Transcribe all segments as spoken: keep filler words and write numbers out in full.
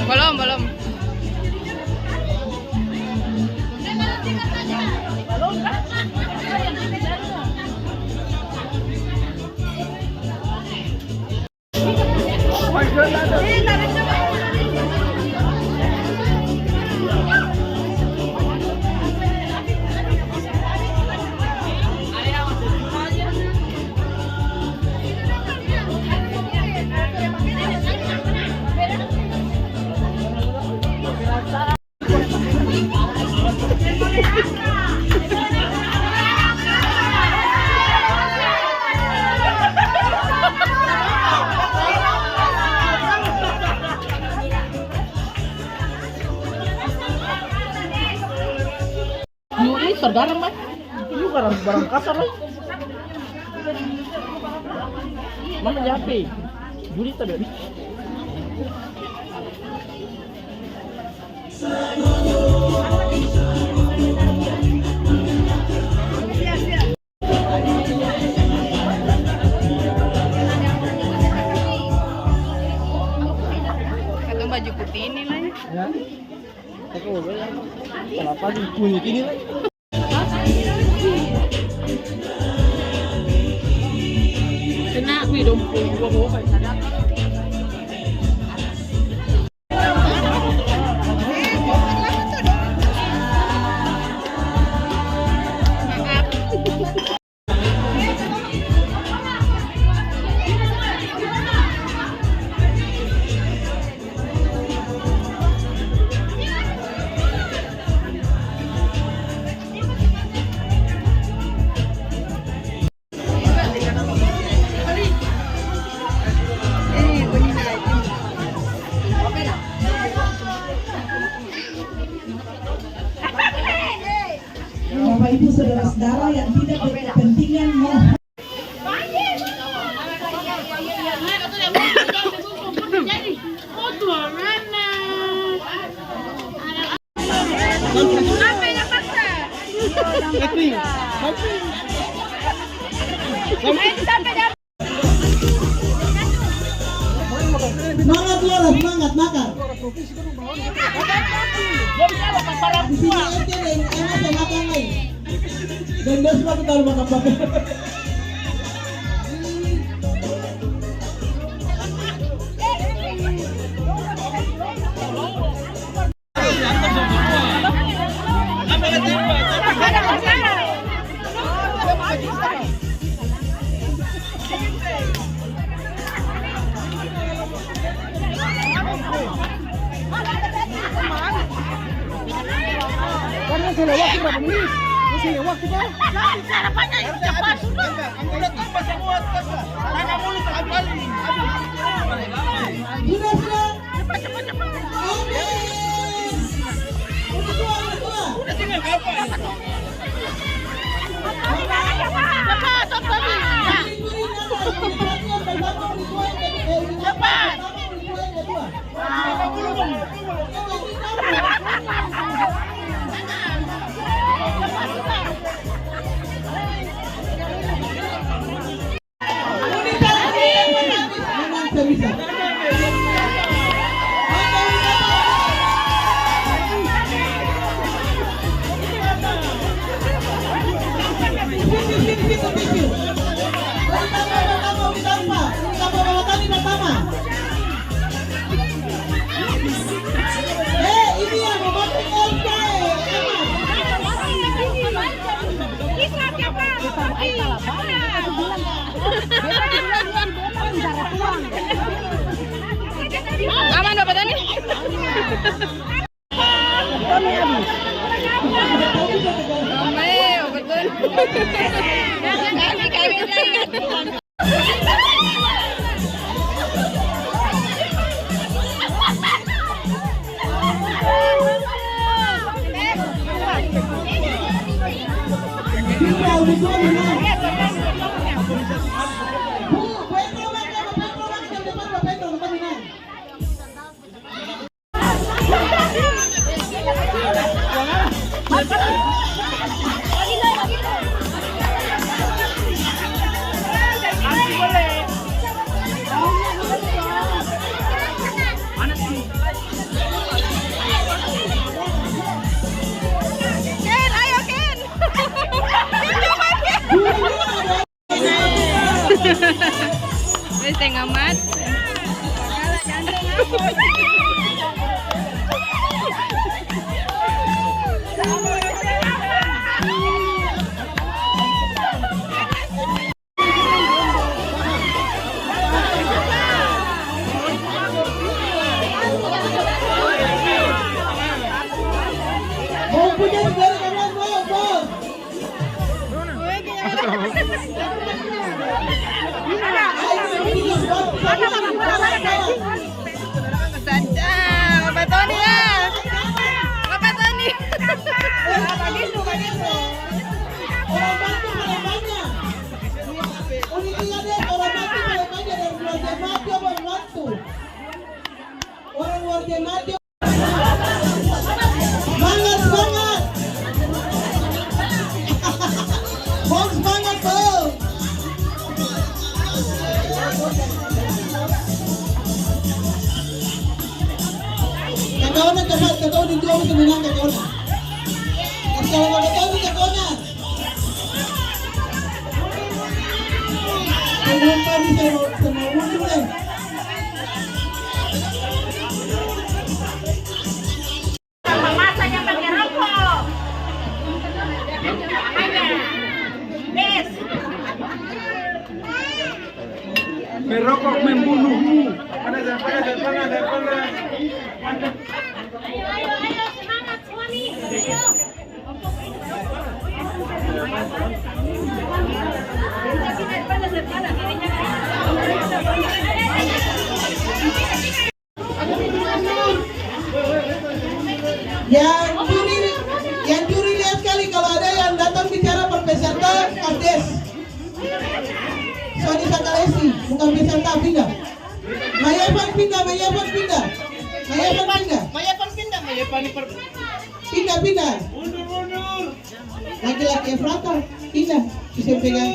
Balom, balom. Yu, ini saudara, Mai. Itu juga barang, barang kasar, lai. Mana dia H P? Juri tadi. Katong baju putih ini, lai. Ya. Kenapa sih bunyi gini lagi? Kena, wih, dong, dua bawa kayak sadaka. Bapak, Ibu, saudara-saudara yang tidak berkepentingan, mohon. Semangat, Lora, semangat, makan. Di sini S D deng S M A makan lai. Deng dos mah kita makan pakai. Karena saya lewat berapa menit? Saya lewat kita. Sudah, sudah. Oke. Udah tua, udah tua. Cepat. Eh, ini yang mau masuk L K, Emma. Aman, Bapak Tani? Aman, Bapak Tani. Seng amat. Sadar, Papa Tony ya. Papa Tony. Bagitu, bagitu. Orang bantu paling banyak. Orang bantu paling banyak dari keluarga mati apa bantu? Orang keluarga mati. Semangat, semangat. Bos, semangat, Bos. Kakaona, kaka-, kakaona dua bisa menang, kakaona. Kakaona, kakaona, kakaona. Kenapa bisa mau, mau mundur, eh? Mama saja pakai rokok. Makanya. Yes. Merokok membunuhmu. Panas, panas, panas, panas. Ayo, ayo, ayo, semangat semua nih. Ayo. Yang juri, yang juri lihat sekali kalau ada yang datang bicara par peserta, kasdes. Sony Sakalesi, bukan peserta, pindah. Mayevan pindah, Mayevan pindah. Mayevan pindah. Mayevan pindah, Mayevan per- Pindah, pindah. Mundur, mundur. Laki-laki Efrata, pindah. Bisa pegang.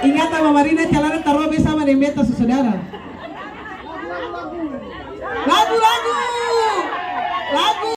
Ingatan, Mama Rina calana tarobek sama deng beta, sasudara. Lagu, lagu, lagu.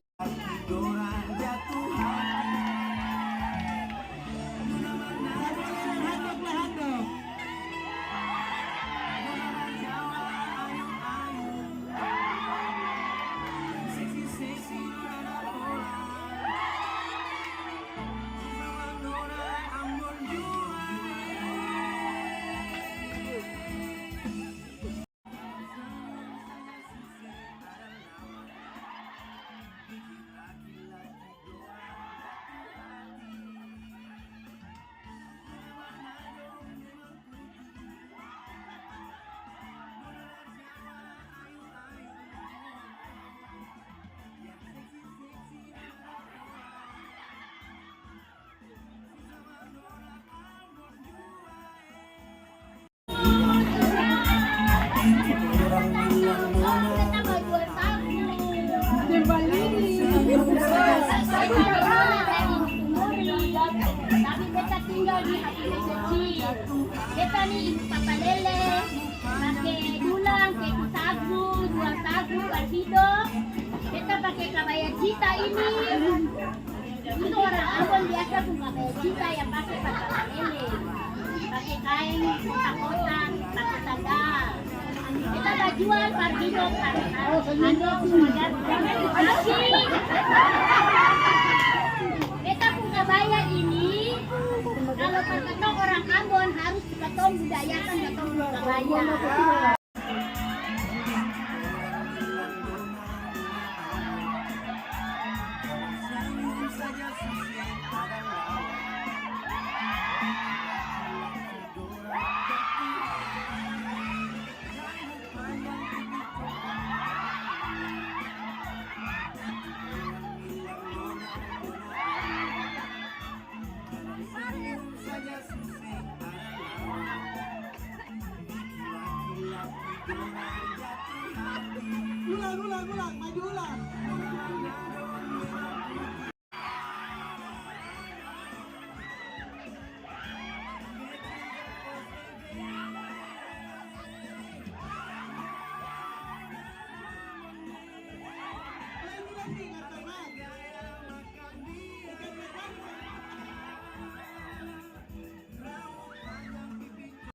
Tapi beta tinggal di Habibi Kecil. Beta ni ibu papa lele, pake dulang, pake sagu, dua sagu, partido. Beta pake kabaya cita ini. Itu orang Ambon biasa pung kabaya cita yang pake par papa lele. Pake kaeng kotak-kotak, pake sandal. Beta bajual par hidop, par, par, anu, sebagai, tapi beta pung kabaya ini, kalo par katong orang Ambon, harus katong budayakan katong pung kabaya. Ulang, ulang, ulang, maju ulang.